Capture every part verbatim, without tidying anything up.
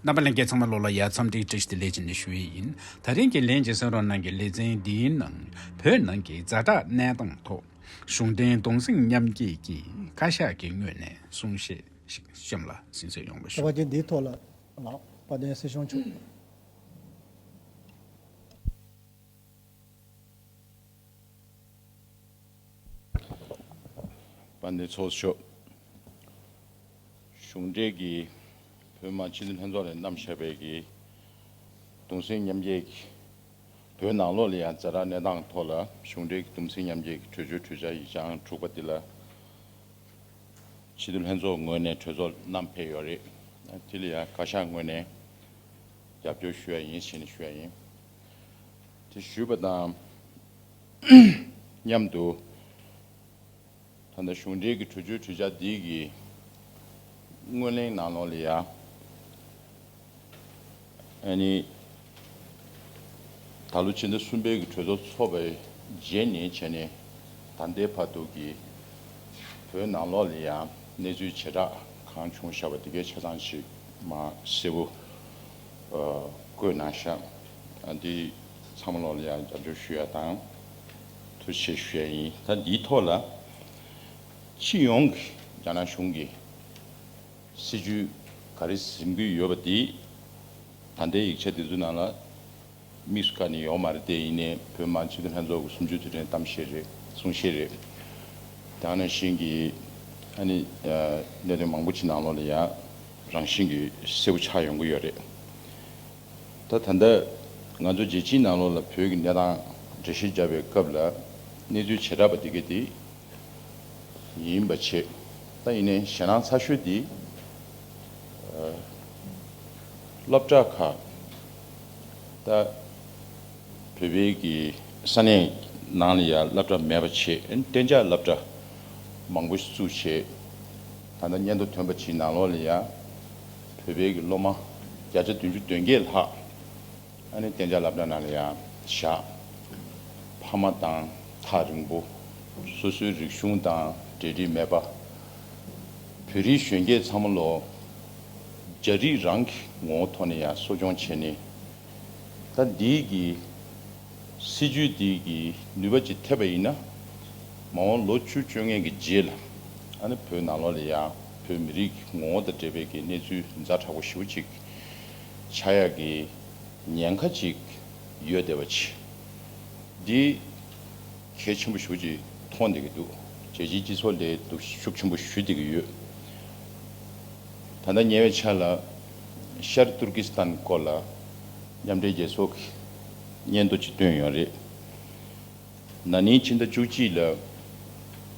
རྣམ་པ་ལྷན་རྒྱས་ཚང་མ་ལོ་ལ་ཡ་འཚམས་འདྲི་བཀྲ་ཤིས་བདེ་ལེགས་ཅེས་ནས་ཞུ་ཡི་ཡིན། ད་རིང་གི་ལན་གྱི་གསན་རོགས་གནང་གི་ལེ་ཚན་འདིའི་ནང་བོད་ནང་གི་ཛ་དྲག་གནས་སྟངས་ཐོག་གཞུང་འབྲེལ་གདུང་སེམས་མཉམ་སྐྱེད་ཀྱི་བཀའ་ཤག་གི་ངོས་ནས་གསུང་བཤད་ཞིག་གཤམ་ལ་གསན་གཟིགས་ཡོང་བ་ཞུ། ད་བར་གྱི་འདིའི་ཐོག་ལ་ལགས་དཔལ་ལྡན་སྲིད་སྐྱོང་མཆོག་དཔལ་ལྡན་ཚོགས་གཙོ་མཆོག་གཞུང་འབྲེལ་གྱི་བོད་མི་མང་སྤྱི་འཐུས་ལྷན་ཚོགས་ནས་བསྣམས་བཞག་པའི་གི་གདུང་སེམས་མཉམ་སྐྱེད་ཀྱི་བོད་ནང་ལོགས་ལ་ཡང་ཛ་དྲག་གནས་སྟངས་ཐོག་ལ་གཞུང་འབྲེལ་གྱི་གདུང་སེམས་མཉམ་སྐྱེད་ཀྱི་གྲོས་ཆོད་གྲོས་འཆར་ཡིག་ཆ་དྲུག་པ་འདི་ལ་སྤྱི་འཐུས་ལྷན་ཚོགས་ངོས་ནས་གྲོས་ཚོགས་བསྣམས་ཕེབས་ཡོད་རེད། དེ་ལ་ཡང་བཀའ་ཤག་ངོས་ནས་རྒྱབ་སྐྱོར་ཞུ་ཡ་ཡིན་ཞེས་ནས་ཞུ་ཡ་ཡིན། དེ་ཞུས་པ་དང་མཉམ་དུ། ད་ལྟ་གཞུང་འབྲེལ་གྱི་གྲོས་ཆོད་གྲོས་འཆར་འདི་གི་སྔོན་གླེང་ནང་ལོགས་ལ་ཡ། ཨ་ནི། ད་ལོ་ཕྱི་ཟླ་གསུམ་པའི་གི་གྲོས་ཚོགས་ཚོགས་པའི་རྗེས་ནས་བྱས་ནས་ད་ལྟའི་བར་དུ་གི་བོད་ནང་ལོགས་ལ་ཡ་གནས་ཚུལ་བྱེ་བྲག་གང་བྱུང་བཞག་པ་དེ་གའི་ཆ་ཚང་ཞིག་མ་གསལ་པོ་ཨ་བཀོད་གནང་ཤག་ཨ་འདི་ཚང་མ་ལོག་ལ་ཡ་རྒྱབ་སྐྱོར་ཞུ་ཡ་དང་ཐུགས་རྗེ་ཆེ་ཞུ་ཡ་ཡིན། ད་འདིའི་ཐོག་ལ་སྤྱི་ཡོངས་ཀྱི་རྒྱ་ནག་གཞུང་གི་སྲིད་ཇུས་ག་རེ་འཛིན་གྱི་ཡོད་པ་དེ་ད་ལྟའི་ཡིག་ཆ་དེ་ཚོའི་ནང་ལ་དམིགས་སུ་བཀར་ནས་ཡོད་མ་རེད་དེ། ཡིན་ནའི་བོད་མི་མང་སྤྱི་འཐུས་ལྷན་ཚོགས་ཀྱི་གསུམ་བཅུའི་དུས་དྲན་གཏམ་བཤད་རེད། གསུང་བཤད་རེད། དེ་ནང་བཞིན་གྱི་ཨ་ནི་གནད་དོན་མང་པོ་ཅིག་ནང་ལོགས་ལ་ཡང་རང་བཞིན་གྱིས་གསལ་པོ་ཆགས་ཡོང་གི་ཡོད་རེད། ད་ད་ལྟ་ང་ཚོ་རྒྱལ་སྤྱིའི་ནང་ལོགས་ལ་བོད་ཀྱི་གནས་སྟངས་འགྲེལ་བཤད་བརྒྱབ་པའི་སྐབས་ལ་གནས་ཚུལ་བྱེ་བྲག་པ་དེ་ག་དེ་ཡིན་པ་བྱས། ད་ཡིན་ནའི་ཞེད་སྣང་ཚ་ཤོས་དེ་སློབ་གྲྭ་ཁག་ད་བོད་པའི་གི་ས་གནས་ནང་ལ་ཡང་སློབ་གྲྭ་མེད་པ་བྱས། གཏན་འཇགས་སློབ་གྲྭ་མང་པོ་ཞིག་བཙུགས་བྱས། ད་ལྟ་སྙན་ཐོ་ཐོན་པ་ཅིག་ནང་ལོགས་ལ་ཡང་བོད་པའི་གི་སློབ་མ་བརྒྱ་ཆ་བདུན་ཅུ་དོན་བརྒྱད་ལྷག་ཨ་ནི་གཏན་འཇགས་སློབ་གྲྭ་ནང་ལ་ཡང་བཞག་ཕ་མ་དང་ཐག་རིང་པོ། སོ་སོའི་རིག་གཞུང་དང་འབྲེལ་འདྲིས་མེད་པ། བོད་རིགས་གཞོན་སྐྱེས་ཚང་མ་ལོ་རྒྱ་རིགས་རང་གི་ངོ་བོ་ཐོག་ནས་ཡང་གསོ་སྐྱོང་བྱས་ནས། ད་འདིའི་གི་སྲིད་ཇུས་འདིའི་གི་ནུས་པ་ཅིག་ཐེབས་པ་ཡིན་ན། མ་འོངས་ལོ་བཅུ་བཅོ་ལྔའི་གི་རྗེས་ལ་ཨ་ནི་བོད་ནང་ལོགས་ལ་ཡང་བོད་མི་རིགས་ཀྱི་ངོ་བོ་དང་འབྲེལ་བའི་གི་གནས་ཚུལ་ཛ་དྲག་པོ་ཞེ་པོ་ཅིག་ཆགས་ཡག་གི་ཉེན་ཁ་ཅིག་ཡོད་བསྡད་པ་ཅིག་འདི་གལ་ཆེན་པོ་ཞེ་པོ་ཅིག་མཐོང་བསྡད་ཀྱི་འདུག་རྒྱལ་སྤྱིའི་སྤྱི་ཚོགས་ལ་འདུ་ཤུགས་ཆེན་པོ་ཞུ་བསྡད་ཀྱི་ཡོད། ད་ལྟ་ཉེ་བའི་ཆར་ལ་ཤར་ཏུར་ཀི་སི་ཐན་སྐོར་ལ་མཉམ་འབྲེལ་རྒྱལ་ཚོགས་ཀྱིས་སྙན་ཐོ་ཅིག་བཏོན་ཡོད་རེད། ན་ནིང་ཕྱི་ཟླ་བཅུ་གཅིག་ལ་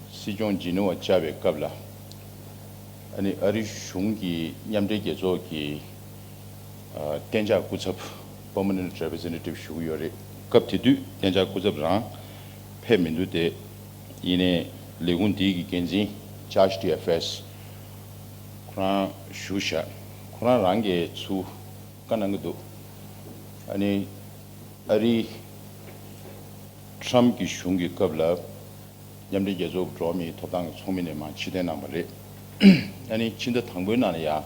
སྲིད་སྐྱོང་ཇི་ནི་ཝ་བཅར་བའི་སྐབས་ལ། ཨ་ནི་ཨ་རི་གཞུང་གི་མཉམ་འབྲེལ་རྒྱལ་ཚོགས་ཀྱི་ཨ་གཏན་འཇགས་སྐུ་ཚབ་Permanent Representative ཞུ་གི་ཡོད་རེད། སྐབས་དེ་དུས་གཏན་འཇགས་སྐུ་ཚབ་རང་ཕེབས་མི་འདུག་སྟེ། ཡིན་ནའི་ལས་ཁུངས་འདིའི་གི་འགན་འཛིན་Josh Diafras ཁོ་རང་བཞུགས་ཤག་ཁོ་རང་རང་གིས་ཚུར་བཀའ་གནང་གི་འདུག་ཨ་ནི་ཨ་རི་ཊམ་གྱི་གཞུང་གི་སྐབས་ལ་མཉམ་འབྲེལ་རྒྱལ་ཚོགས་འགྲོ་བ་མིའི་ཐོབ་ཐང་གི་ཚོགས་མི་ནས་མར་ཕྱིར་འཐེན་གནང་བ་རེད། ཨ་ནི་ཕྱི་ཟླ་དང་པོའི་ནང་ལ་ཡང་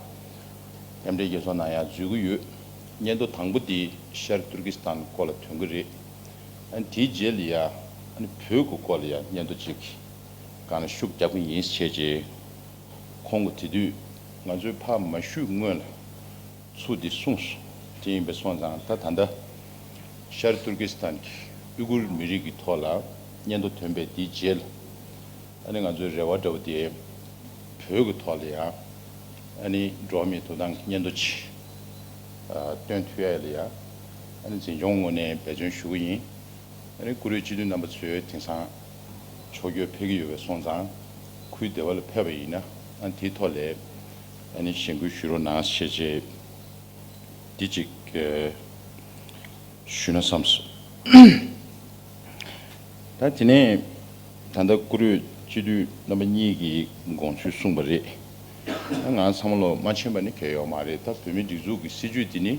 མཉམ་འབྲེལ་རྒྱལ་ཚོགས་ནང་ཡང་འཛུལ་གྱི་ཡོད། སྙན་ཐོ་དང་པོ་དེ་ཤར་ཏུར་ཀི་སི་ཐན་སྐོར་ལ་ཐོན་གྱི་རེད། ཨ་ནི་དེའི་རྗེས་ལ་ཡང་ཨ་ནི་བོད་ཀྱི་སྐོར་ལ་ཡང་སྙན་ཐོ་གཅིག་སྒང་ལ་ཤུགས་རྒྱབ་ཀྱི་ཡིན་ཟེར་བྱས་རྗེས། ཁོང་གིས་དེ་དུས་ང་ཚོས་ཕར་མ་ཞུས་སྔོན་ལ་ཚུར་འདི་གསུངས་སོང་། དེ་ཡིན་པས་སོང་ཙང་ད་ད་ལྟ་ཤར་ཏུར་ཀི་སི་ཐན་གྱི་ཨུ་གུར་མི་རིགས་ཀྱི་ཐོག་ལ་སྙན་ཐོ་ཐོན་པའི་དེའི་རྗེས་ལ། ཨ་ནི་ང་ཚོའི་རེ་བ་འདྲ་བོ་དེ་བོད་ཀྱི་ཐོག་ལ་ཡང་ཨ་ནི་འགྲོ་བ་མིའི་ཐོབ་ཐང་གི་སྙན་ཐོ་ཅིག་ཨ་བཏོན་ཐུབ་ཡ་ལ་ཡང་ཨ་ནི་འཛིན་སྐྱོང་ངོས་ནས་འབད་བརྩོན་ཞུ་གི་ཡིན། ཨ་ནི་བཀུར་འོས་སྤྱི་འཐུས་རྣམ་པ་ཚོས་དེང་སང་ཕྱོགས་བསྐྱོད་ཕེབས་ཀྱི་ཡོད་པས་སོང་ཙང་། ཁུལ་སྡེ་བ་ལ་ཕེབས་པ་ཡིན་ན་ཨ་ནི་དེའི་ཐོག་ལ་ཨ་ནི་ཞལ་འགུལ་ཞུ་རོགས་གནང་ཞེས་བྱས། འདི་གཅིག་ཨ་ཞུས་ན་བསམས་སོང་། ད་དེ་ནས་ད་ལྟ་བཀུར་འོས་སྤྱི་འཐུས་རྣམ་པ་གཉིས་ཀྱིས་དགོངས་ཚུལ་གསུངས་པ་རེད། ད་ང་ཚང་མ་ལོ་མ་ཕྱིན་པ་ནི་གལ་ཡོད་མ་རེད། ད་བོད་མིའི་སྒྲིག་འཛུགས་ཀྱི་སྲིད་བྱུས་འདི་ནི་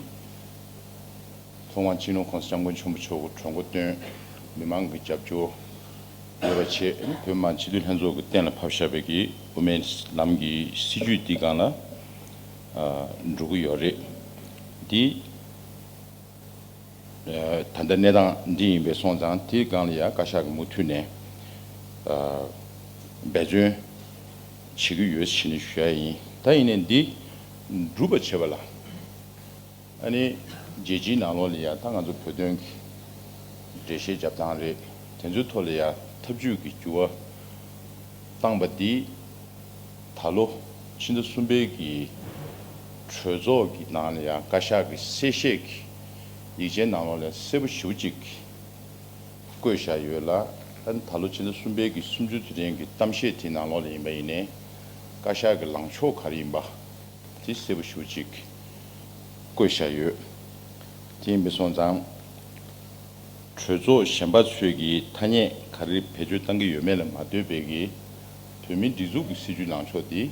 ཐོག་མར་སྤྱི་ནོར་༸གོང་ས་༸སྐྱབས་མགོན་ཆེན་པོ་མཆོག་གིས་གྲོས་འགོ་བཏོན། མི་མང་གི་རྒྱབ་སྐྱོར་ཡོད་པ་བྱས། བོད་མི་མང་སྤྱི་འཐུས་ལྷན་ཚོགས་ཀྱིས་གཏན་ལ་ཕབ་བཞག་པའི་གི་དབུ་མའི་ལམ་གྱི་སྲིད་བྱུས་འདི་སྒང་ལ་ཨ་འགྲོ་གི་ཡོད་རེད། དེ་ད་ལྟ་གནས་སྟངས་འདི་ཡིན་པས་སོང་ཙང་དེའི་སྒང་ལ་ཡང་བཀའ་ཤག་གིས་མུ་མཐུད་ནས་འབད་བརྩོན་བྱེད་ཀྱི་ཡོད་ཟེར་ནས་ཞུ་ཡ་ཡིན། ད་ཡིན་ནའི་འདི་འགྲུབ་པ་བྱེད་པ་ལ། ཨ་ནི་རྒྱལ་སྤྱིའི་ནང་ལོགས་ལ་ཡང་ད་ང་ཚོ་བོད་དོན་གྱི་འགྲེལ་བཤད་རྒྱབ་སྟངས་རེད། དེ་ཚོའི་ཐོག་ལ་ཡང་ཐབས་ཇུས་ཀྱི་འགྱུར་བ་བཏང་པ་འདི་ད་ལོ་ཕྱི་ཟླ་གསུམ་པའི་གི་གྲོས་ཚོགས་ཀྱི་ནང་ལ་ཡང་བཀའ་ཤག་གི་གསལ་བཤད་ཀྱི་ཡིག་ཆའི་ནང་ལོགས་ལ་གསལ་པོ་ཞེ་པོ་ཅིག་བཀོད་བཞག་ཡོད་ལ། ཨ་ནི་ད་ལོ་ཕྱི་ཟླ་གསུམ་པའི་གི་གསུམ་བཅུ་དུས་དྲན་གྱི་གཏམ་བཤད་དེའི་ནང་ལོགས་ལ་ཡིན་པ་ཡིན་ནའི་བཀའ་ཤག་གི་ལངས་ཕྱོགས་ག་རེ་ཡིན་པ་དེ་གསལ་པོ་ཞེ་པོ་ཅིག་བཀོད་བཞག་ཡོད། དེ་ཡིན་པས་སོང་ཙང་། གྲོས་ཚོགས་གཞན་པ་ཚོས་ཀྱིས་ཐ་སྙད་ག་རེ་བེད་སྤྱོད་གཏང་གི་ཡོད་མེད་ལ་མ་ལྟོས་པའི་གི་བོད་མིའི་སྒྲིག་འཛུགས་ཀྱི་སྲིད་བྱུས་ལངས་ཕྱོགས་འདི་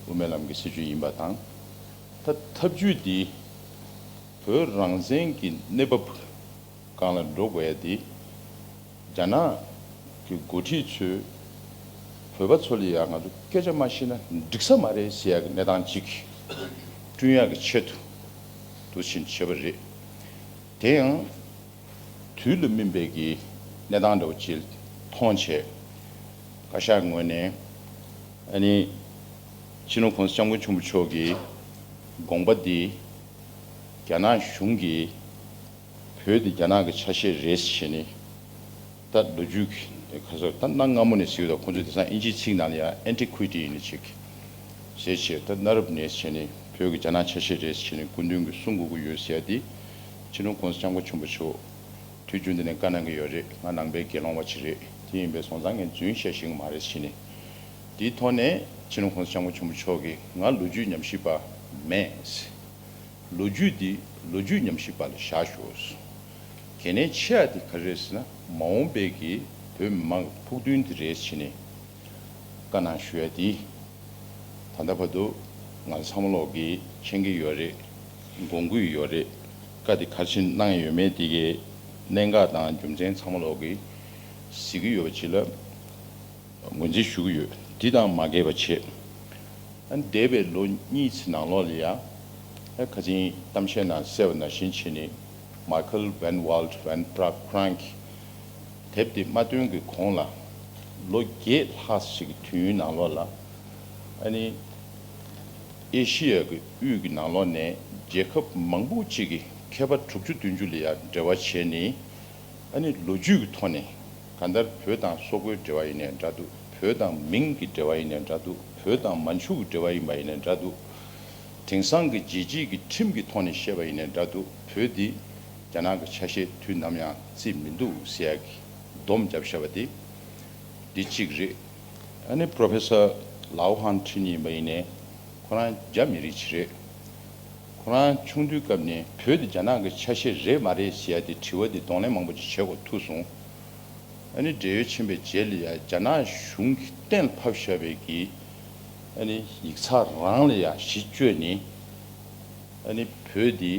དབུ་མའི་ལམ་གྱི་སྲིད་བྱུས་ཡིན་པ་དང་། ད་ཐབས་ཇུས་འདི་བོད་རང་བཙན་གྱི་གནས་བབ་སྒང་ལ་འགྲོ་དགོས་ཡ་འདི་རྒྱ་ནག་གི་འགོ་ཁྲིད་ཚོས་བོད་པ་ཚོ་ལ་ཡ་ང་ཚོ་སྐད་ཆ་མ་བཤད་ན་འགྲིག་ས་མ་རེད་ཟེར་ཡ་གི་གནས་སྟངས་གཅིག་བསྐྲུན་ཡ་གི་ཆེད་དུ་འདུག་ཕྱིན་བྱས་པ་རེད། དེ་ཡང་དུས་ལ་སྨིན་པའི་གི་གནས་སྟངས་འདྲ་བོ་ཅིག་མཐོང་བྱས། བཀའ་ཤག་ངོས་ནས་ཨ་ནི་སྤྱི་ནོར་༸གོང་ས་༸སྐྱབས་མགོན་ཆེན་པོ་མཆོག་གི་དགོངས་པ་འདི་རྒྱ་ནག་གཞུང་གིས་བོད་འདི་རྒྱ་ནག་གི་ཆ་ཤས་རེད་ཟེར་ནས། ད་ལོ་རྒྱུས་ཀྱི་ཁ་སོར་ད་གནའ་སྔ་མོ་ནས་ཟེར་གྱི་འདུག་ཁོང་ཚོས་དེང་སང་ཨིན་ཇིའི་ཚིག་ནང་ལ་ཡང་ཨན་ཊི་ཁུའི་ཊི་ཡིན་ནི་ཅིག་ཟེར་བྱས། ད་གནའ་རབས་ནས་བྱས་ནས་བོད་ཀྱི་རྒྱ་ནག་ཆ་ཤས་རེད་ཟེར་ནས་སྐུ་མདུན་གྱིས་གསུང་དགོས་ཀྱི་ཡོད་ཟེར་ཡ་དེ། སྤྱི་ནོར་༸གོང་ས་༸སྐྱབས་མགོན་ཆེན་པོ་མཆོག་དུས་རྒྱུན་དུ་ནས་བཀའ་གནང་གི་ཡོད་རེད། ང་ནང་པའི་དགེ་སློང་པ་ཅིག་རེད། དེ་ཡིན་པས་སོང་ཙང་ངས་རྫུན་བཤད་ཤེས་ཀྱི་མ་རེད་ཟེར་ནས། དེའི་ཐོག་ནས་སྤྱི་ནོར་༸གོང་ས་༸སྐྱབས་མགོན་ཆེན་པོ་མཆོག་གིས་ང་ལོ་རྒྱུས་ཉམས་ཞིབ་པ་མེད། ལོ་རྒྱུས་འདི་ལོ་རྒྱུས་ཉམས་ཞིབ་པ་ལ་བཞག་ཤོག་གལ་གནད་ཆེ་བ་དེ་ག་རེ་རེད་ཟེར་ན། མ་འོངས་པའི་གི་བོད་མི་མང་གི་ཕུགས་འདུན་དེ་རེད་ཟེར་ནས་བཀའ་གནང་ཞུ་ཡ་དེ། ད་ལྟ་བར་དུ་ང་ཚོ་ཚང་མ་ལོག་གིས་མཁྱེན་གྱི་ཡོད་རེད། དགོངས་ཀྱི་ཡོད་རེད། བཀའ་དེ་ག་རེ་བྱས་གནང་ཡ་ཡོད་མེད་དེ་གའི་གནད་འགག་དང་རྒྱུ་མཚན་ཚང་མ་ལོག་གིས་གཟིགས་ཀྱི་ཡོད་པ་ཅིག་ལ། ངོས་འཛིན་ཞུ་གི་ཡོད། འདི་དང་མ་འགལ་བ་བྱེད། ཨ་ནི་འདས་པའི་ལོ་གཉིས་ཙམ་ནང་ལོགས་ལ་ཡང་། ཨ་ཁ་ཅིག་གཏམ་བཤད་ནང་གསལ་བ་ནང་བཞིན་བྱས་ནས། མཱི་ཁལ་ཝན་ཝལ་ཌི་ཝན་པྲག་ཁྲང་གིས་དེབ་དེ་མ་བཏོན་གྱི་གོང་ལ། ལོ་བརྒྱད་ལྷག་ཞིག་གི་དུས་ཡུན་ནང་ལོགས་ལ། ཨ་ནི་ཨེ་ཤི་ཡ་གི་དབུས་ཀྱི་ནང་ལོགས་ནས་རྒྱལ་ཁབ་མང་པོ་ཅིག་གི་མཁས་པ་དྲུག་ཅུ་བདུན་ཅུ་ལ་ཡང་འབྲེལ་བ་བྱས་ནས། ཨ་ནི་ལོ་རྒྱུས་ཀྱི་ཐོག་ནས་གང་ལྟར་བོད་དང་སོག་པོའི་འབྲེལ་བ་ཡིན་ནའི་འདྲ་འདུག་བོད་དང་མིང་གི་འབྲེལ་བ་ཡིན་ནའི་འདྲ་འདུག་བོད་དང་མན་ཇུ་གི་འབྲེལ་བ་ཡིན་པ་ཡིན་ནའི་འདྲ་འདུག་དེང་སང་གི་རྒྱལ་སྤྱིའི་གི་ཁྲིམས་ཀྱི་ཐོག་ནས་བཤད་པ་ཡིན་ནའི་འདྲ་འདུག་བོད་འདི་རྒྱ་ནག་གི་ཆ་ཤས་དུས་ནམ་ཡང་བརྩི་མི་འདུག་ཟེར་ཡ་གི་སྡོམ་བརྒྱབ་བཞག་པ་དེ་འདི་གཅིག་རེད། ཨ་ནི་པྲོ་ཕེ་སར་ལའོ་ཧན་ཁྲིན་ཡིན་པ་ཡིན་ནའི་ཁོ་རང་རྒྱ་མི་རིགས་ཅིག་རེད། ཁོ་རང་ཆུང་དུས་སྐབས་ནས་བོད་དེ་རྒྱ་ནག་གི་ཆ་ཤས་རེད་མ་རེད་ཟེར་ཡ་དེ་དྲི་བ་དེ་གདོང་ལེན་མང་པོ་ཅིག་བྱེད་དགོས་ཐུག་སོང་། ཨ་ནི་བགྲེས་ཡོལ་ཕྱིན་པའི་རྗེས་ལ་ཡ་རྒྱ་ནག་གཞུང་གིས་གཏན་ལ་ཕབ་བཞག་པའི་གི་ཨ་ནི་ཡིག་ཚགས་རང་ལ་ཡ་གཞི་བཅོལ་ནས། ཨ་ནི་བོད་འདི་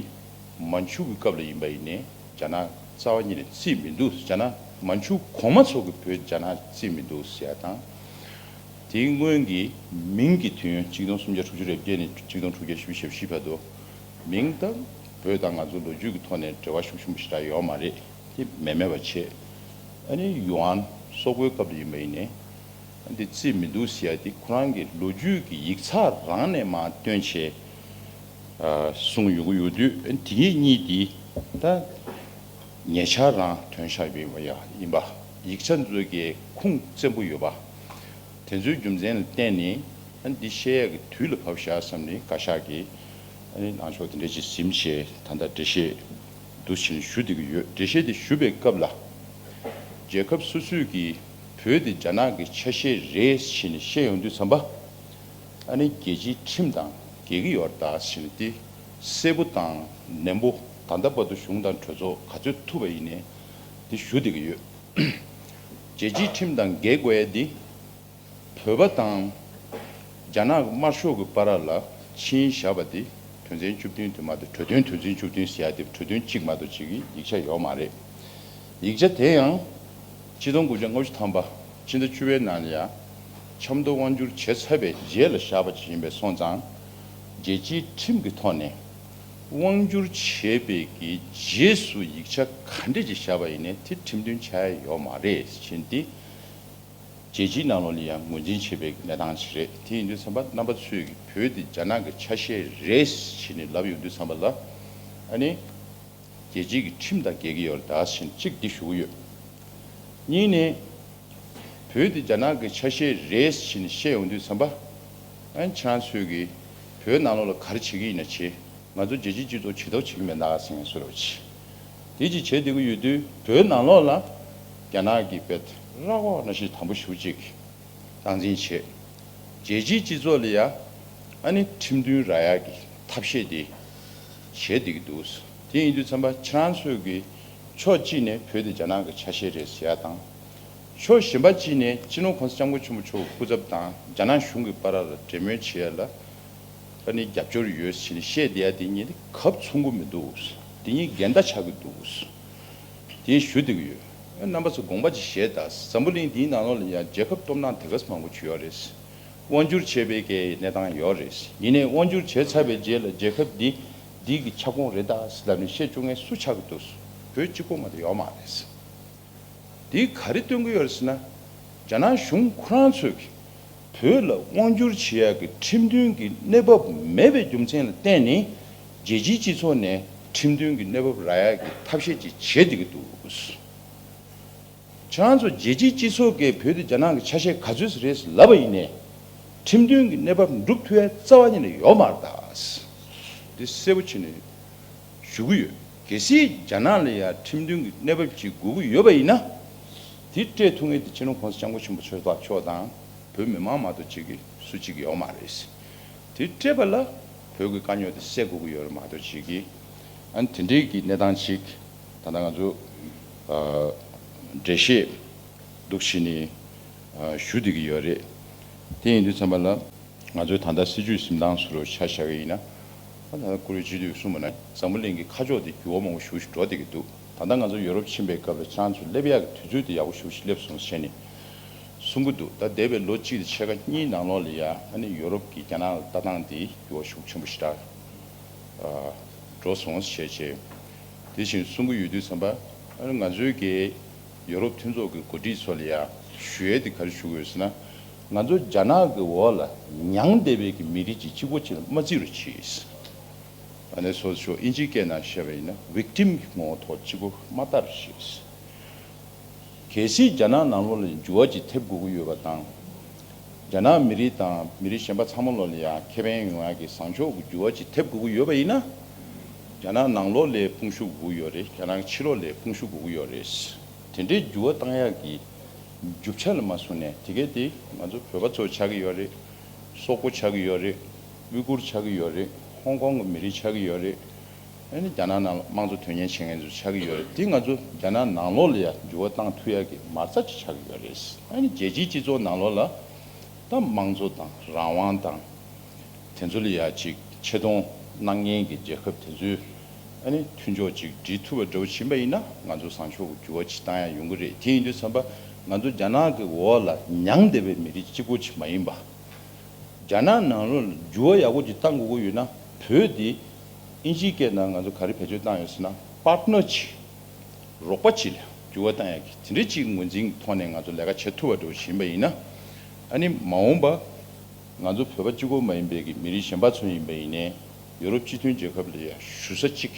མན་ཇུ་གི་སྐབས་ལ་ཡིན་པ་ཡིན་ནའི་རྒྱ་ནག་རྩ་བ་ཉིད་ནས་བརྩིས་མི་འདུག་རྒྱ་ནག་མན་ཇུ་གོང་མ་ཚོ་གི་བོད་རྒྱ་ནག་བརྩིས་མི་འདུག་ཟེར་ཡ་དང་། དེའི་སྔོན་གྱི་མིང་གི་དུས་ཡུན་གཅིག་སྟོང་སུམ་བརྒྱ་དྲུག་ཅུ་རེ་བརྒྱད་ནས་གཅིག་སྟོང་དྲུག་བརྒྱ་བཞི་བཅུ་ཞེ་བཞི་བར་དུ། མིང་དང་བོད་དང་ང་ཚོ་ལོ་རྒྱུས་ཀྱི་ཐོག་ནས་འབྲེལ་བ་ཤུགས་ཆེན་པོ་ཞེ་དྲག་ཡོད་མ་རེད། དེ་མེད་མེད་པ་བྱས། ཨ་ནི་ཡུའོ་ཨན་སོག་པོའི་སྐབས་ལ་ཡིན་པ་ཡིན་ནའི། འདི་བརྩིས་མི་འདུག་ཟེར་ཡ་དེ་ཁོ་རང་གི་ལོ་རྒྱུས་ཀྱི་ཡིག་ཚགས་རང་ནས་མར་བཏོན་བྱས། ཨ་གསུངས་ཡོང་གི་ཡོད་དུས། ཨ་ནི་དེ་གཉིས་དེ་ད་ཉེ་ཆར་རང་ཐོན་བཞག་ཡོད་པ་ཡ་ཡིན་པ། ཡིག་ཆ་ཚོའི་གི་ཁུངས་བཙན་པོ་ཡོད་པ། དེ་ཚོའི་རྒྱུ་མཚན་ལ་བརྟེན་ནས། ཨ་ནི་འདི་བཤད་ཡ་གི་དུས་ལ་བབ་བཞག་བསམ་ནས་བཀའ་ཤག་གིས་ཨ་ནི་ལངས་ཕྱོགས་དེ་འདྲ་ཅིག་ཟིན་བྱས་ད་ལྟ་འགྲེལ་བཤད་འདུག་བྱས་ནས་ཞུ་བསྡད་ཀྱི་ཡོད། འགྲེལ་བཤད་དེ་ཞུ་བའི་སྐབས་ལ། རྒྱལ་ཁབ་སོ་སོས་ཀྱིས་བོད་དེ་རྒྱ་ནག་གི་ཆ་ཤས་རེད་ཟེར་ནས་བཤད་ཡོང་དུས་ཙམ་པ། ཨ་ནི་རྒྱལ་སྤྱིའི་ཁྲིམས་དང་འགལ་གྱི་ཡོད་རེད་ད་ཟེར་ནས་དེ་གསལ་པོ་དང་ནན་པོ་ད་ལྟ་བར་དུ་གཞུང་དང་གྲོས་ཚོགས་ག་ཚོད་ཐུབ་པ་ཡིན་ནའི་དེ་ཞུ་བསྡད་ཀྱི་ཡོད། རྒྱལ་སྤྱིའི་ཁྲིམས་དང་འགལ་དགོས་ཡ་དེ། བོད་པ་དང་རྒྱ་ནག་གི་དམར་ཤོག་གི་བར་ལ་ཕྱིན་བཞག་པ་དེ་དོན་ཚན་བཅུ་བདུན་དེ་མ་གཏོགས། གྲོས་དོན་དོན་ཚན་བཅུ་བདུན་ཟེར་ཡ་དེ་གྲོས་དོན་གཅིག་མ་གཏོགས་གཅིག་གི་ཡིག་ཆ་ཡོད་མ་རེད། ཡིག་ཆ་དེ་ཡང་ཆིག་སྟོང་དགུ་བརྒྱ་ལྔ་བཅུ་ཐམ་པ་ཕྱི་ཟླ་བཅུ་པའི་ནང་ལ་ཡང་ཆབ་མདོ་དབང་སྒྱུར་བྱས་ཚར་བའི་རྗེས་ལ་བཞག་པ་ཅིག་ཡིན་པས་སོང་ཙང་། རྒྱལ་སྤྱིའི་ཁྲིམས་ཀྱི་ཐོག་ནས་ དབང་བསྒྱུར་བྱས་པའི་གི་རྗེས་སུ་ཡིག་ཆ་ག་འདྲས་ཅིག་བཞག་པ་ཡིན་ནའི་དེ་ཁྲིམས་མཐུན་ཆགས་ཡ་ཡོད་མ་རེད་ཟེར་ནས་དེ། རྒྱལ་སྤྱིའི་ནང་ལོགས་ལ་ཡང་ངོས་འཛིན་བྱེད་པའི་གནས་སྟངས་ཤིག་རེད། དེ་ཡིན་དུས་ཙམ་པ་རྣམ་པ་ཚོས་ཀྱི་བོད་དེ་རྒྱ་ནག་གི་ཆ་ཤས་རེད་ཟེར་ནས་ལབ་ཡོང་དུས་ཙམ་པ་ལ། ཨ་ནི་རྒྱལ་སྤྱིའི་གི་ཁྲིམས་དང་འགལ་གྱི་ཡོད་རེད་ད་ཟེར་ནས་གཅིག་འདི་ཞུ་གི་ཡོད། གཉིས་ནས། བོད་དེ་རྒྱ་ནག་གི་ཆ་ཤས་རེད་ཟེར་ནས་བཤད་ཡོང་དུས་ཙམ་པ། ཨ་ནི་ཁྱེད་རང་ཚོས་ཀྱི་བོད་ནང་ལོགས་ལ་ག་རེ་བྱེད་ཀྱི་ཡིན་ན་བྱེད། ང་ཚོ་རྒྱལ་སྤྱིའི་སྤྱི་ཚོགས་བྱེད་ཐབས་བྱེད་ཀྱི་མེད་ན་ཟེར་ངས་གསོལ་ར་བྱེད། དེ་ཅིག་བྱེད་བསྡད་ཀྱི་ཡོད་དུས་བོད་ནང་ལོགས་ལ་རྒྱ་ནག་གི་དཔེ་ར་བ་ནང་བཞིན་དམ་པོ་ཞེ་པོ་ཅིག་སྟངས་འཛིན་བྱེད། རྒྱལ་སྤྱིའི་སྤྱི་ཚོགས་ལ་ཡ་ཨ་ནི་ཁྲིམས་མཐུན་རག་ཡག་གི་ཐབས་ཤེས་དེ་བྱེད་བསྡད་ཀྱི་འདུག་དེ་ཡིན་དུས་ཙམ་པ་ཁྱེད་རང་ཚོས་ཀྱི་ཕྱོགས་གཅིག་ནས་བོད་དེ་རྒྱ་ནག་གི་ཆ་ཤས་རེད་ཟེར་ཡ་དང་། ཕྱོགས་གཞན་པ་གཅིག་ནས་སྤྱི་ནོར་༸གོང་ས་༸སྐྱབས་མགོན་ཆེན་པོ་མཆོག་གི་སྐུ་ཚབ་དང་རྒྱ་ནག་གཞུང་གི་བར་ལ་འབྲེལ་མོལ་བྱེད་ཡ་ལ་ཨ་ནི་རྒྱབ་སྐྱོར་ཡོད་ཟེར་ནས་བཤད་བསྡད་ཡ་དེ་གཉིས་དེ་གབ་མཚུངས་པོ་མི་འདུག་དེ་གཉིས་འགལ་ཟླ་ཆགས་ཀྱི་འདུག་དེ་ཞུ་བསྡད་ཀྱི་ཡོད། རྣམ་པ་ཚོ་དགོངས་པ་ཅིག་བཞེས་དང་། འཛམ་བུ་གླིང་འདིའི་ནང་ལོགས་ལ་ཡང་རྒྱལ་ཁབ་སྟོབས་ནག་དེ་ག་ཚོད་མང་པོ་ཅིག་ཡོད་རེད། དབང་བསྒྱུར་བྱས་པའི་གི་གནས་སྟངས་ཡོད་རེད། ཡིན་ནའི་དབང་བསྒྱུར་བྱས་ཚར་བའི་རྗེས་ལ་རྒྱལ་ཁབ་འདི་འདི་གི་ཁྱབ་ཁོངས་རེད་ད་ཟེར་ལབ་ནས་བཤད་བཅུག་མཁན་སུ་ཆགས་ཀྱི་འདུག་བོད་གཅིག་པོ་མ་གཏོགས་ཡོད་མ་རེད། འདི་ག་རེ་སྟོན་གྱི་ཡོད་རེད་ཟེར་ན། རྒྱ་ནག་གཞུང་ཁོ་རང་ཚོས་ཀྱིས་བོད་ལ་དབང་བསྒྱུར་བྱེད་ཡག་གི་ཁྲིམས་མཐུན་གྱི་གནས་བབ་མེད་པའི་རྒྱུ་མཚན་ལ་བརྟེན་ནས་རྒྱལ་སྤྱིའི་སྤྱི་ཚོགས་ནས་ཁྲིམས་མཐུན་གྱི་གནས་བབ་རག་ཡག་གི་ཐབས་ཤེས་ཅིག་བྱེད་བསྡད་ཀྱི་འདུག་ཁྱེད་རང་ཚོ་རྒྱལ་སྤྱིའི་སྤྱི་ཚོགས་ཀྱིས་བོད་དེ་རྒྱ་ནག་གི་ཆ་ཤས་ག་ཚོད་རེད་ལབ་པ་ཡིན་ནའི། ཁྲིམས་མཐུན་གྱི་གནས་བབ་འགྲུབ་ཐུབ་ཡ་རྩ་བ་ཉིད་ནས་ཡོད་མ་རེད་ད། འདི་གསལ་པོ་བྱས་ནས་ཞུ་གི་ཡོད། གལ་སྲིད་རྒྱ་ནག་ལ་ཡ་ཁྲིམས་མཐུན་གྱི་གནས་བབ་ཅིག་དགོས་ཀྱི་ཡོད་པ་ཡིན་ན། དེ་སྤྲད་ཐུབ་མཁན་དེ་སྤྱི་ནོར་༸གོང་ས་༸སྐྱབས་མགོན་ཆེན་པོ་མཆོག་ལགས་མཆོག་དང་བོད་མི་མང་མ་གཏོགས་ཅིག་གི་སུ་གཅིག་ཡོད་མ་རེད། དེ་སྤྲད་པ་ལ་བོད་ཀྱི་དཀའ་རྙོག་དེ་སེལ་དགོས་ཀྱི་ཡོད་རེད་མ་གཏོགས་ཅིག་གི། ཨ་ནི་དེ་འདྲའི་གི་གནས་སྟངས་ཅིག་ད་ལྟ་ང་ཚོ་ཨ་འགྲེལ་བཤད་འདུག་བྱས་ནས་ཨ་ཞུ་བསྡད་ཀྱི་ཡོད་རེད། དེ་ཡིན་དུས་ཙམ་པ་ལ་ང་ཚོའི་ད་ལྟ་སྲིད་བྱུས་འཛིན་སྟངས་སུ་རུ་ཆ་བཞག་གི་ཡིན་ན། ད་ལྟ་བཀུར་འོས་སྤྱི་འཐུས་གསུངས་པ་ན་འཛམ་བུ་གླིང་གི་ཁ་ཕྱོགས་དེ་འགྱུར་བ་མང་པོ་ཞེ་པོ་ཞིག་འགྲོ་བསྡད་ཀྱི་འདུག་ད་ལྟ་ང་ཚོ་ཡོ་རོབ་ཕྱིན་པའི་སྐབས་ལ་ཁྱེད་རང་ཚོ་སླེབས་ཡག་གི་དུས་ཚོད་དེ་ཡག་པོ་ཞེ་པོ་ཞིག་སླེབས་སོང་ཟེར་ནས་གསུང་གི་འདུག་ད་འདས་པའི་ལོ་གཅིག་དང་ཕྱེད་ཀ་གཉིས་ནང་ལོགས་ལ་ཡ་ཨ་ནི་ཡོ་རོབ་ཀྱི་རྒྱ་ནག་ལ་ལྟ་སྟངས་དེ་འགྱུར་བ་ཤུགས་ཆེན་པོ་ཞེ་དྲག་ཨ་འགྲོ་སོང་ཞེས་བྱས། དེ་བཞིན་གསུང་གི་ཡོད་དུས་ཙམ་པ་ཨ་ནི་ང་ཚོའི་གི་ཡོ་རོབ་མཐུན་ཚོགས་ཀྱི་འགོ་ཁྲིད་ཚོ་ལ་ཡ་ཞུ་ཡས་དེ་ག་རེ་ཞུ་གི་ཡོད་ཟེར་ན། ང་ཚོ་རྒྱ་ནག་གི་འོག་ལ་མྱངས་བསྡད་པའི་གི་མི་རིགས་ཅིག་གཅིག་པོ་ཅིག་ལ་མ་བརྩི་རོགས་གྱིས། ཨ་ནི་སོ་སོ་ཨིན་ཇིའི་སྐད་ནང་བཤད་པ་ཡིན་ན་victim གྱི་ངོ་བོ་ཐོག་གཅིག་པོ་མ་ལྟ་རོགས་གྱིས། གལ་སྲིད་རྒྱ་ནག་ནང་ལོགས་ལ་འགྱུར་བ་ཅིག་ཐེབས་དགོས་ཀྱི་ཡོད་པ་དང་། རྒྱ་ནག་མི་རིགས་དང་མི་རིགས་གཞན་པ་ཚང་མ་ལོགས་ལ་ཡང་ཁེ་ཕན་ཡོང་ཡག་གི་བཟང་ཕྱོགས་ཀྱི་འགྱུར་བ་ཅིག་ཐེབས་དགོས་ཀྱི་ཡོད་པ་ཡིན་ན། རྒྱ་ནག་ནང་ལོགས་ལ་དཔུང་ཤུགས་དགོས་ཀྱི་ཡོད་རེད། རྒྱ་ནག་ཕྱི་ལོགས་ལ་དཔུང་ཤུགས་དགོས་ཀྱི་ཡོད་རེད། དེ་འདྲའི་འགྱུར་བ་བཏང་ཡག་གི་རྒྱུ་ཆ་ལ་མ་བཟུང་ནས་དེ་གས་དེ་ང་ཚོ་བོད་པ་ཚོ་ཆགས་ཀྱི་ཡོད་རེད། སོག་པོ་ཆགས་ཀྱི་ཡོད་རེད། ཝི་གུར་ཆགས་ཀྱི་ཡོད་རེད། ཧོང་ཀོང་གི་མི་རིགས་ཆགས་ཀྱི་ཡོད་རེད། ཨ་ནི་རྒྱ་ནག་ནང་ལ་དམངས་གཙོ་དོན་གཉེར་བྱེད་མཁན་ཚོ་ཆགས་ཀྱི་ཡོད་རེད། དེ་ང་ཚོ་རྒྱ་ནག་ནང་ལོགས་ལ་ཡང་འགྱུར་བ་བཏང་ཐུབ་ཡག་གི་མ་རྩ་ཅིག་ཆགས་ཀྱི་ཡོད་རེད། ཨ་ནི་རྒྱལ་སྤྱིའི་སྤྱི་ཚོགས་ནང་ལོགས་ལ་ད་དམངས་གཙོ་དང་རང་དབང་དང་དེ་ཚོ་ལ་ཡ་ཅིག་ཆེ་མཐོང་གནང་མཁན་གྱི་རྒྱལ་ཁབ་དེ་ཚོའི་ཨ་ནི་མཐུན་ཕྱོགས་ཅིག་སྒྲིལ་ཐུབ་པ་འདྲ་བོ་ཕྱིན་པ་ཡིན་ན་ང་ཚོ་བཟང་ཕྱོགས་ཀྱི་འགྱུར་བ་ཅིག་བཏང་ཡག་ཡོང་གི་རེད། དེ་ཡིན་དུས་ཙམ་པ་ང་ཚོ་རྒྱ་ནག་གི་འོག་ལ་མྱངས་བསྡད་པའི་མི་རིགས་གཅིག་པོ་ཅིག་མ་ཡིན་པ། རྒྱ་ནག་ནང་ལོགས་ལ་འགྱུར་བ་ཡག་པོ་ཅིག་བཏང་དགོས་ཀྱི་ཡོད་ན་བོད་འདི་ཨིན་ཇིའི་སྐད་ནང་ང་ཚོ་ག་རེ་བེད་སྤྱོད་བཏང་ཡོད་ཟེར་ན་པར་ཊི་ནར་ཅིག་རོགས་པ་ཅིག་ལ་འགྱུར་བ་བཏང་ཡག་གི་དེ་འདྲ་ཅིག་ངོས་འཛིན་གྱི་ཐོག་ནས་ང་ཚོ་ལས་ཀ་བྱེད་ཐུབ་པ་འདྲ་བོ་ཞིག་ཡིན་པ་ཡིན་ན། ཨ་ནི་མ་འོངས་པ་ང་ཚོ་བོད་པ་གཅིག་པོ་མ་ཡིན་པའི་གི་མི་རིགས་གཞན་པ་ཚོ་ཡིན་པ་ཡིན་ནའི་ཡོ་རོབ་སྤྱི་མཐུན་རྒྱལ་ཁབ་ལ་ཡ་ཞུ་ས་གཅིག་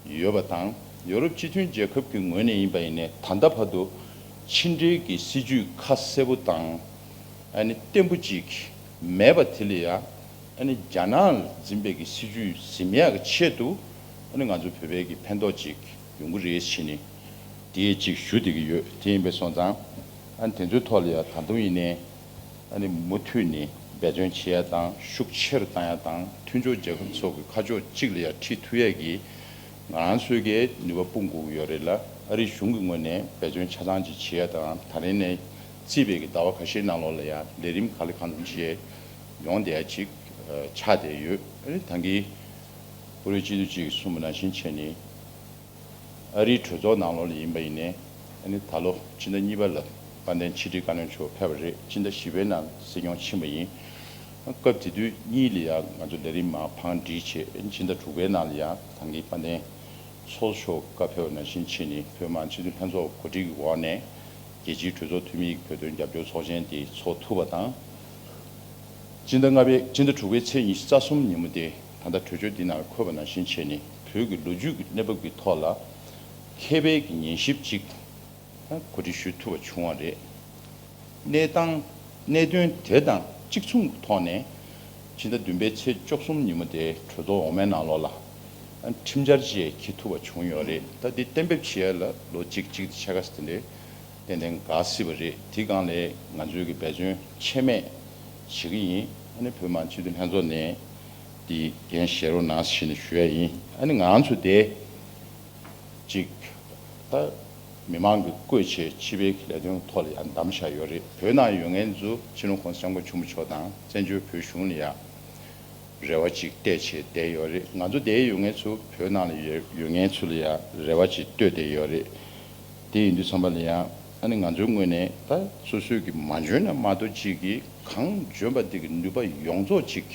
ཡོད་པ་དང་། ཡོ་རོབ་སྤྱི་མཐུན་རྒྱལ་ཁབ་ཀྱི་ངོས་ནས་ཡིན་པ་ཡིན་ནའི་ད་ལྟ་བར་དུ་ཕྱི་འབྲེལ་གྱི་སྲིད་ཇུས་ཁ་གསལ་པོ་དང་། ཨ་ནི་བརྟན་པོ་ཅིག་མེད་པ་དེ་ལ་ཡང་ཨ་ནི་རྒྱ་ནག་ལ་འཛིན་པའི་གི་སྲིད་ཇུས་ཟིན་ཡག་གི་ཆེད་དུ་ཨ་ནི་ང་ཚོ་བོད་པའི་གི་ཕན་ཐོགས་ཅིག་ཡོང་གི་རེད་ཟེར་ནས་དེ་ཅིག་ཞུ་བསྡད་ཀྱི་ཡོད། དེ་ཡིན་པ་སོང་ཙང་ཨ་ནི་དེ་ཚོའི་ཐོག་ལ་ཡང་ད་དུང་ཡིན་ནའི། ཨ་ནི་མུ་མཐུད་ནས་འབད་བརྩོན་བྱེད་ཡ་དང་ཤུགས་ཆེ་རུ་བཏང་ཡ་དང་མཐུན་ཕྱོགས་རྒྱལ་ཁབ་ཚོ་གི་ཁ་ཕྱོགས་གཅིག་ལ་ཡ་ཁྲིད་ཐུབ་ཡ་གི་ང་རང་ཚོའི་གི་ནུས་པ་སྤུངས་དགོས་ཀྱི་ཡོད་རེད་ལ། ཨ་རིའི་གཞུང་གི་ངོས་ནས་འབད་བརྩོན་ཆ་ཚང་ཅིག་བྱེད་ཡ་དང་ད་རིང་ནས་བརྩིས་པའི་གི་ཟླ་བ་ཁ་ཤས་ནང་ལོགས་ལ་ཡ་ལས་རིམ་ག་ལེ་གང་འཚམ་ཅིག་ཡོང་བསྡད་ཡ་ཅིག་ཆགས་བསྡད་ཡོད། ཨ་ནི་ད་གིན་བཀུར་འོས་སྤྱི་འཐུས་གཅིག་གིས་གསུངས་པ་ནང་བཞིན་བྱས་ནས། ཨ་རིའི་གྲོས་ཚོགས་ནང་ལོགས་ལ་ཡིན་པ་ཡིན་ནའི་ཨ་ནི་ད་ལོ་ཕྱི་ཟླ་གཉིས་པ་ལ་དཔལ་ལྡན་ཕྱི་དྲིལ་བཀའ་བློན་མཆོག་ཕེབས་པ་རེད། ཕྱི་ཟླ་བཞི་པའི་ནང་སྲིད་སྐྱོང་ཕྱིན་པ་ཡིན། སྐབས་དེ་དུས་གཉིས་ལ་ཡང་ང་ཚོ་ལས་རིམ་མར་བང་སྒྲིག་བྱས། སྤྱི་ཟླ་དྲུག་པའི་ནང་ལ་ཡང་ད་གིན་དཔལ་ལྡན་ཚོགས་གཙོ་མཆོག་བཀའ་ཕེབས་པ་ནང་བཞིན་བྱས་ནས་བོད་མི་མང་སྤྱི་འཐུས་ལྷན་ཚོགས་གོ་སྒྲིག་གི་འོག་ནས་རྒྱལ་སྤྱིའི་གྲོས་ཚོགས་འཐུས་མིའི་བོད་དོན་རྒྱབ་སྐྱོར་ཚོགས་ཆེན་དེ་ཚོགས་ཐུབ་པ་དང་། སྤྱི་ཟླ་ལྔ་པའི་སྤྱི་ཟླ་དྲུག་པའི་ཚེས་ཉི་ཤུ་རྩ་གསུམ་ཉིན་མོ་དེ་ད་ལྟ་གྲོས་ཆོད་འདི་ནང་འཁོད་པ་ནང་བཞིན་བྱས་ནས་བོད་ཀྱི་ལོ་རྒྱུས་ཀྱི་གནས་བབ་ཀྱི་ཐོག་ལ་མཁས་པའི་གི་ཉན་ཞིབ་ཅིག་གོ་སྒྲིག་ཞུ་ཐུབ་པ་བྱུང་བ་རེད། གནས་སྟངས་གནད་དོན་དེ་དང་གཅིག་མཚུངས་ཀྱི་ཐོག་ནས་ཕྱི་ཟླ་བདུན་པའི་ཚེས་བཅུ་གསུམ་ཉིན་མོ་དེ་གྲོས་ཚོགས་འོག་མའི་ནང་ལོགས་ལ་ཁྲིམས་འཆར་ཅིག་འཁྱེར་ཐུབ་པ་བྱུང་ཡོད་རེད། ད་འདི་གཏན་འབེབས་བྱེད་ཡ་ལ་ལོ་གཅིག་གཅིག་དེ་ཕྱེད་ཀ་ཙམ་དེ་འདྲའི་ཏན་ཏན་འགག་སྲིད་པ་རེད། དེ་སྒང་ལ་ང་ཚོའི་གི་འབད་བརྩོན་ཆད་མེད་བྱེད་ཀྱི་ཡིན། ཨ་ནི་བོད་མི་མང་སྤྱི་འཐུས་ལྷན་ཚོགས་ནས་འདི་འགན་བཞེས་རོགས་གནང་ཞེས་ནས་ཞུ་ཡ་ཡིན། ཨ་ནི་ང་ཚོ་དེ་གཅིག་ད་མི་མང་གིས་བསྐོས་བྱས་སྤྱི་པའི་ལས་དོན་ཐོག་ལ་ཡང་བདམས་བཞག་ཡོད་རེད། བོད་ནང་ཡོད་མཁན་ཚོ་སྤྱི་ནོར་༸གོང་ས་༸སྐྱབས་མགོན་ཆེན་པོ་མཆོག་དང་བཙན་བྱོལ་བོད་གཞུང་ལ་ཡང་རེ་བ་ཅིག་གཏད་བྱས་བསྡད་ཡོད་རེད། ང་ཚོ་འདིར་ཡོད་མཁན་ཚོ་བོད་ནང་ལ་ཡོད་ཡོད་མཁན་ཚོ་ལ་ཡང་རེ་བ་ཅིག་གཏོད་བསྡད་ཡོད་རེད། དེ་ཡིན་དུས་ཙམ་པ་ལ་ཡང་ཨ་ནི་ང་ཚོའི་ངོས་ནས་ད་སོ་སོས་ཀྱི་མ་འཇོན་ན་མ་གཏོགས་ཅིག་གིས་གང་འཇོན་པ་དེ་གི་ནུས་པ་ཡོངས་རྫོགས་ཅིག་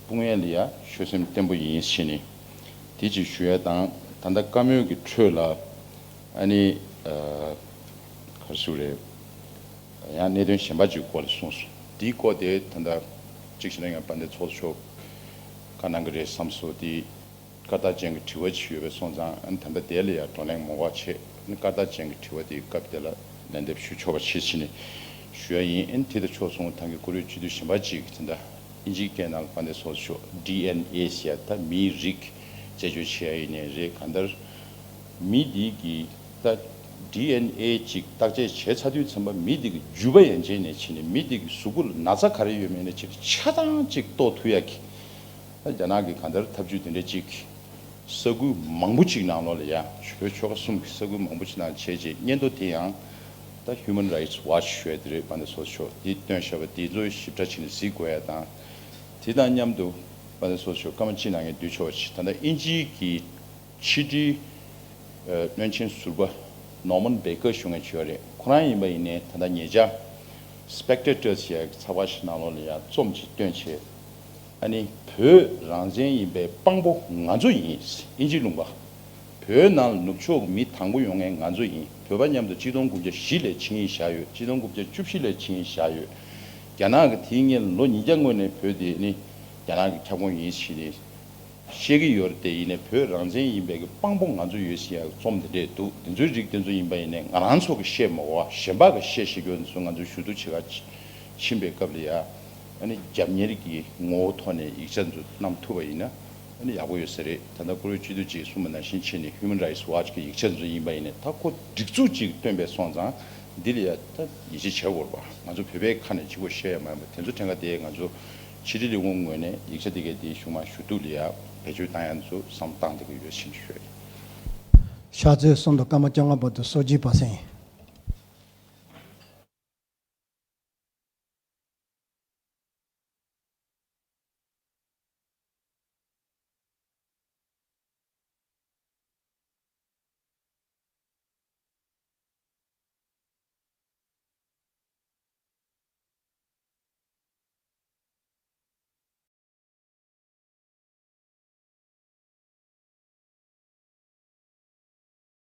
སྤུངས་ཡས་ལ་ཡང་ཆོད་སེམས་བརྟན་པོ་ཡིན་ཞེས་ནས་དེ་ཅིག་ཞུ་ཡས་དང་། ད་ལྟ་བཀའ་མོལ་གྱི་ཁྲོད་ལ་ཨ་ནི་ཨ་ག་རེ་ཞུ་རེད། ཡང་གནད་དོན་གཞན་པ་ཅིག་སྐོར་ལ་གསུངས་སོང་། དེའི་སྐོར་དེ་ད་ལྟ་གཅིག་བྱས་ན་ཡང་དཔལ་ལྡན་ཚོགས་གཙོ་མཆོག་བཀའ་གནང་གི་རེད་བསམ་སོང་། དེ་སྐར་རྟགས་ཅན་གྱི་དྲི་བ་ཅིག་ཡོད་པ་སོང་ཙང་། ཨ་ནི་ད་ལྟ་དེ་ལ་ཡང་བགྲོ་གླེང་མ་དགོས་པ་བྱས། ཨ་ནི་སྐར་རྟགས་ཅན་གྱི་དྲི་བ་དེའི་སྐབས་དེ་ལ་ལན་འདེབས་ཞུ་ཆོག་པ་བྱེད་ཕྱིན་ནས་ཞུ་ཡ་ཡིན། ཨ་ནི་དེ་དང་ཕྱོགས་མཚུངས་ཐང་གི་བཀུར་འོས་སྤྱི་འཐུས་གཞན་པ་ཅིག་དེ་འདྲ་ཨིན་ཇིའི་སྐད་ནང་ལ་དཔལ་ལྡན་ཚོགས་གཙོ་མཆོག་ཌི་ཨེན་ཨེ་ཟེར་ཡ་ད་མིའི་རིགས་དཔྱད་བརྗོད་བྱེད་ཡ་ཡིན་ནའི་རེད། གང་ལྟར་མི་འདི་གི་ད་ཌི་ཨེན་ཨེ་ཅིག་བརྟག་དཔྱད་བྱས་ཚར་དུས་ཙམ་པ་མི་འདི་གི་རྒྱུད་པ་ཡན་ཆད་ནས་ཕྱིན་ནས་མི་འདི་གི་གཟུགས་པོ་ལ་ན་ཚ་ག་རེ་ཡོད་མེད་ནས་ཕྱིན་ཆ་ཚང་ཅིག་རྟོགས་ཐུབ་ཡ་གི། ད་རྒྱ་ནག་གི་གང་ལྟར་ཐབས་ཇུས་དེ་འདྲ་ཅིག་ས་ཁུལ་མང་པོ་ཅིག་ནང་ལོགས་ལ་ཡ་བོད་ཆོལ་ཁ་གསུམ་གྱི་ས་ཁུལ་མང་པོ་ཅིག་ནང་བྱས་རྗེས་སྙན་ཐོ་དེ་ཡང་ད་Human Rights Watch ཞུ་ཡ་དེ་རེད། དཔལ་ལྡན་ཚོགས་གཙོ་མཆོག་དེ་བཏོན་བཞག་པ་དེ་ཚོ་ཞིབ་ཕྲ་བྱས་ནས་གཟིགས་དགོས་ཡ་དང་། དེ་དང་མཉམ་དུ་དཔལ་ལྡན་ཚོགས་གཙོ་མཆོག་སྐར་མ་གཅིག་ནང་ངས་བསྡུས་ཆོག་པ་ཞིག་ད་ལྟ་ཨིན་ཇིའི་གི་ཕྱི་དྲིལ་ཨ་བློན་ཆེན་ཟུར་པ་Norman Baker ཞུ་མཁན་ཅིག་ཡོད་རེད། ཁོ་རང་ཡིན་པ་ཡིན་ནའི་ད་ལྟ་ཉེ་ཆར་Spectator ཟེར་ཡག་གི་ཚགས་པར་ཞིག་ནང་ལོགས་ལ་ཡང་རྩོམ་ཅིག་བཏོན་བྱས། ཨ་ནི་བོད་རང་བཙན་ཡིན་པའི་དཔང་པོ་ང་ཚོ་ཡིན། ཨིན་ཇི་ལུང་པ། བོད་ནང་ལ་ནུབ་ཕྱོགས་ཀྱི་མི་དང་པོ་ཡོང་མཁན་ང་ཚོ་ཡིན། བོད་པ་མཉམ་དུ་གཅིག་སྟོང་དགུ་བརྒྱ་བཞི་ལ་ཆིངས་ཡིག་བཞག་ཡོད། གཅིག་སྟོང་དགུ་བརྒྱ་བཅུ་བཞི་ལ་ཆིངས་ཡིག་བཞག་ཡོད། རྒྱ་ནག་གིས་དེའི་སྔོན་ལོ་ཉིས་བརྒྱ་སྔོན་ནས་བོད་དེ་ནི་རྒྱ་ནག་གི་ཁྱབ་ཁོངས་ཡིན་ཞེས་ནས་བཤད་ཀྱི་ཡོད་རེད། དེ་ཡིན་ནའི་བོད་རང་བཙན་ཡིན་པའི་གི་དཔང་པོ་ང་ཚོ་ཡོད་ཟེར་ཡག་རྩོམ་དེ་འདྲས་འདུག་དེ་ཚོའི་རིགས་དེ་ཚོ་ཡིན་པ་ཡིན་ནའི་ང་རང་ཚོ་གི་བཤད་མ་དགོས་པ་གཞན་པ་གི་བཤད་བཤད་རྒྱུ་དེ་ཚོ་ང་ཚོའི་ཞུ་གཏུག་བྱེད་ག་ཕྱིན་པའི་སྐབས་ལ་ཡ། ཨ་ནི་རྒྱབ་གཉེར་གྱི་ངོ་བོ་ཐོག་ནས་ཡིག་ཆ་ཚོ་བསྣམས་ཐུབ་པ་ཡིན་ན་ཨ་ནི་ཡག་པོ་ཡོད་ས་རེད། ད་ལྟ་བཀུར་འོས་སྤྱི་འཐུས་ཀྱིས་གསུངས་པ་ནང་བཞིན་བྱས་ནས་Human Rights Watch གི་ཡིག་ཆ་ཚོ་ཡིན་པ་ཡིན་ནའི་ད་ཁོ་སྒྲིག་འཛུགས་ཅིག་བཏོན་པའི་སོང་ཙང་འདི་ལ་ཡ་ད་ཡིད་ཆེས་བྱེད་དགོས་པ། ང་ཚོ་བོད་པའི་ཁ་ནས་གཅིག་པོ་བཤད་ཡ་མ་ཡིན་པ་དེ་ཚོ་ཕྲན་ག་དེ་ང་ཚོ་ཕྱི་དྲིལ་ལས་ཁུངས་ངོས་ནས་ཡིག་ཆ་དེ་གའི་དེའི་གཞུང་མང་ཞུ་གཏུག་ལ་ཡ་བེད་སྤྱོད་བཏང་ཡ་ཚོ་བསམ་བཏང་བསྡད་ཀྱི་ཡོད་ཕྱིན་ཤོད། ཕྱག་ཚོད་གསུམ་དང་སྐར་མ་བཅོ་ལྔ་བར་དུ་སོ་བརྒྱད་པ་སེང་